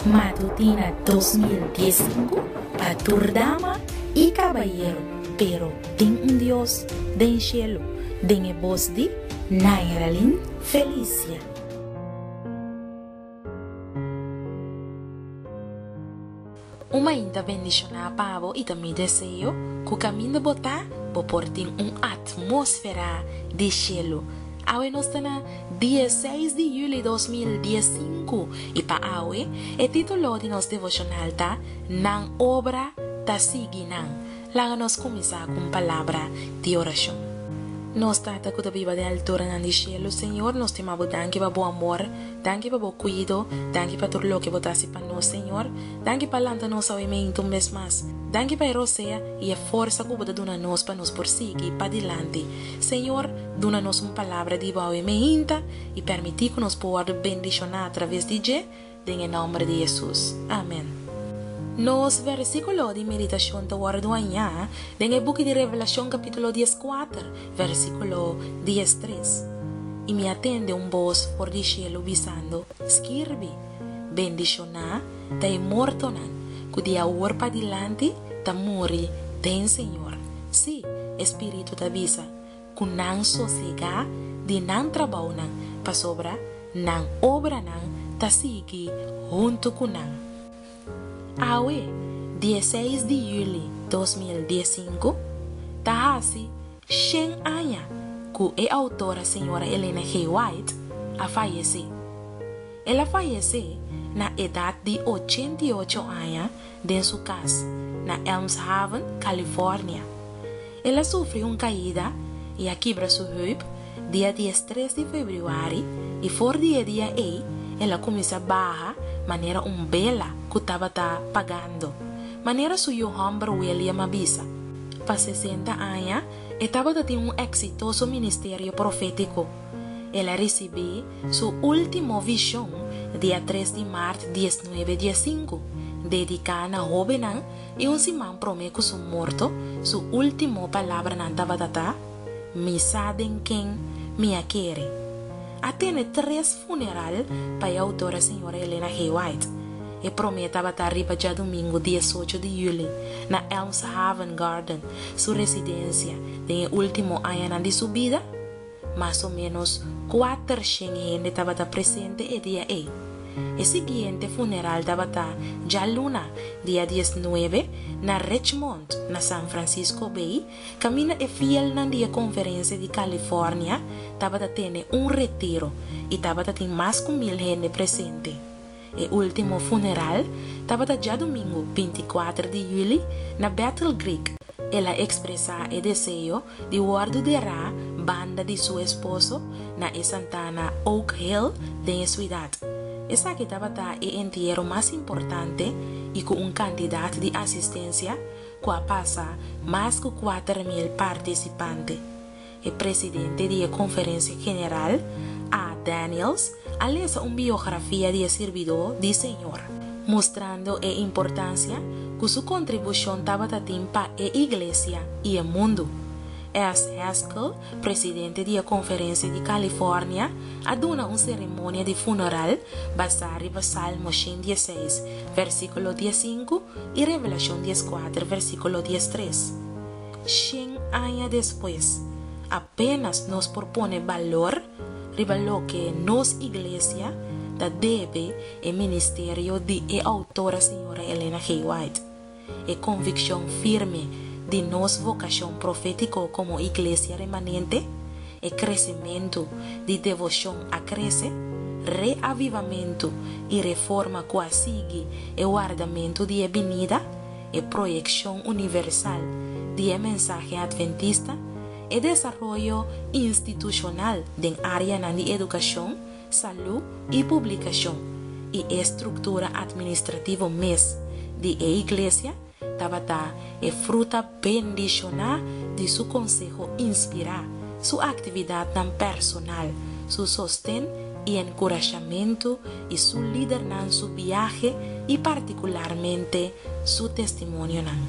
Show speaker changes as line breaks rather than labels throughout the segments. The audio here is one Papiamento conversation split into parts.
Matutina 2015 pa tur dama y cabayero, pero tin un Dios den cielo, den e bos di Nairalyn Felicia. Un mainta bendishoná pa bo i ta mi deseo ku kaminda bo ta bo por tin un atmósfera di shelu. Awe nos ta na dieseis di yüli 2015 i pa awe e título di nos devoshonal ta Nan obra ta sigui nan. Laga nos kuminsá ku un palabra di orashon. Nos Tata ku ta biba den alturanan di shelu, Señor, nos ta yama bo danki pa bo amor, danki pa bo kuido, danki pa tur loke bo ta hasi pa nos, Señor. Danki pa lanta nos awe meinta un bes mas. Danki pa e rosea i e forsa ku bo ta duna nos pa nos por sigui padilanti. Señor, duna nos un palabra di bo awe meinta i permití ku nos por wòrdu bendishoná atraves di dje, Den e nòmber di Hesus. Amen. Nos versíkulo di meditashon ta wòrdu hañá den e buki di Revelashon kapítulo dieskuater, versíkulo diestres. I mi a tende un bos for di shelu bisando, Skirbi, Bendishoná ta e mortonan ku di awor padilanti ta muri den Señor. Sí, e Spiritu ta bisa, ku nan sosegá di nan trabounan, pasobra nan obranan ta sigui huntu ku nan. Awe, dieseis di yüli 2015, ta hasi shen aña ku e outora señora Elena G. White a fayesé. El a fayesé na edat di 88 aña den su kas na Elmshaven, California. El a sufri un kaida i a kibra su heup dia diestres di febrüari i for di e dia ei el a kuminsá baha manera un bela ku tabata pagando, manera su yu hòmber William a bisa. Pa sesenta aña e tabata tin un eksitoso ministerio profétiko. El a risibí su último vishon dia tres di mart diesnuebe diesinku, dediká na hóbennan I un siman promé ku su morto, su último palabranan tabata ta, Mi sa den ken mi a kere. A tene tres funeral pa e outora señora Elena G. White. E promé tabata riba djadumingu diesocho di yüli na Elmshaven Garden, su residensia den e último añanan di su bida. Mas o ménos kuatershen hende tabata presente e dia ei. E siguiente funeral tabata djaluna, dia diesnuebe, na Richmond, na San Francisco Bay, kaminda e fielnan di e Konferensia di California tabata tene un retiro i tabata tin mas ku mil hende presente. E último funeral tabata djadumingu 24 di yüli na Battle Creek. El a ekspresá e deseo di wòrdu derá banda di su esposo na e santana Oak Hill den e suidat. Esaki tabata e entiero mas importante i ku un kantidat di asistensia ku a pasa mas ku 4000 partisipante. E presidente di e Konferensia General, A. Daniels, a lesa un biografia di e sirbidó di Señor, mustrando e importansia ku su kontribushon tabata tin pa e Iglesia i e mundu. S. Haskell, presidente di e Konferensia di California, a duna un seremonia di funeral basá riba Salmo 116, versíkulo 15 i Revelashon 14, versíkulo 13. Shen aña despues, apenas nos por pone balor riba loke nos Iglesia ta debe e ministerio di e outora Señora Elena G. White. E konvikshon firme di nos vokashon profétiko komo Iglesia remanente, e kresementu di devoshon a krese, reavivamentu i reforma ku a sigui e wardamentu di e binida, e proyekshon universal di e mensahe adventista, e desaroyo institushonal den áreanan di edukashon, salú i publikashon, i e struktura atministrativo mes di e Iglesia tabata e fruta bendishoná di su konseho inspirá, su aktividatnan personal, su sosten i enkurashamentu i su lidernan su biahe i partikularmente su testimonionan.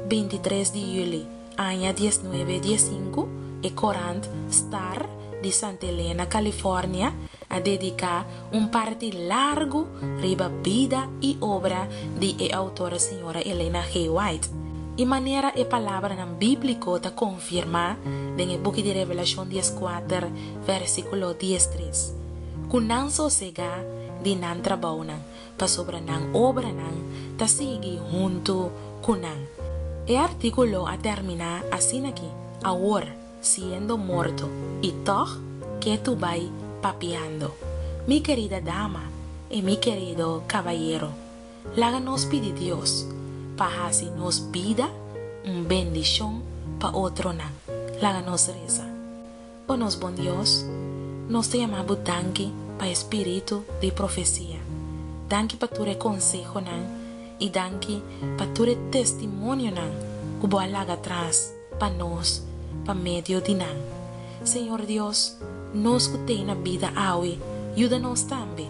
23 di yüli, aña 1915, e korant Star. di Santa Helena, California, a dediká un parti largu riba bida i obra di e outora señora Elena G. White. I manera e palabranan bíbliko ta konfirmá den e buki di Revelashon dieskuater, vèrsikulo diestres, ku nan sosegá di nan trabounan, pasobra nan obranan ta sigui huntu ku nan. E artíkulo a terminá asin'aki, Awor, siendo morto, i tòg ketu bai papiando. Mi kerida dama i mi kerido kabayero, laga nos pidi Dios pa hasi nos bida un bendishon pa otronan. Laga nos resa. O nos bon Dios, nos ta yama Bo danki pa e spiritu di profesia. Danki pa tur e konsehonan i danki pa tur e testimonionan ku Bo a laga tras pa nos pa medio di nan. Señor Dios, nos ku tei na bida awe, yuda nos tambe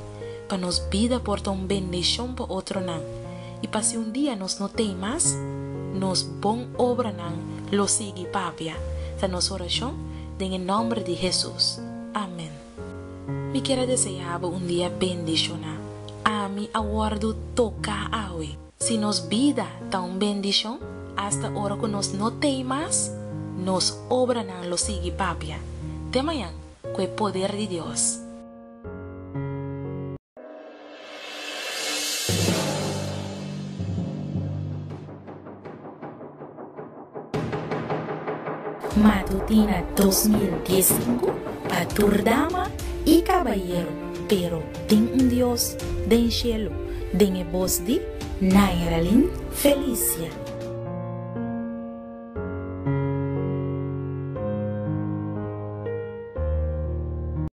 pa nos bida por ta un bendishon pa otronan i pa si un dia nos no tei mas, nos bon obranan lo sigui papia. Ta nos orashon den e nòmber di Hesus. Amen. Mi kier a deseá bo un dia bendishoná. Ami a wòrdu toká awe. Si nos bida ta un bendishon, asta ora ku nos no tei mas, nos obranan lo sigui papia. Te mañan, ku e poder di Dios. Matutina 2015 pa tur dama y cabayero, pero tin un Dios den cielo, den e bos di Nairalyn Felicia.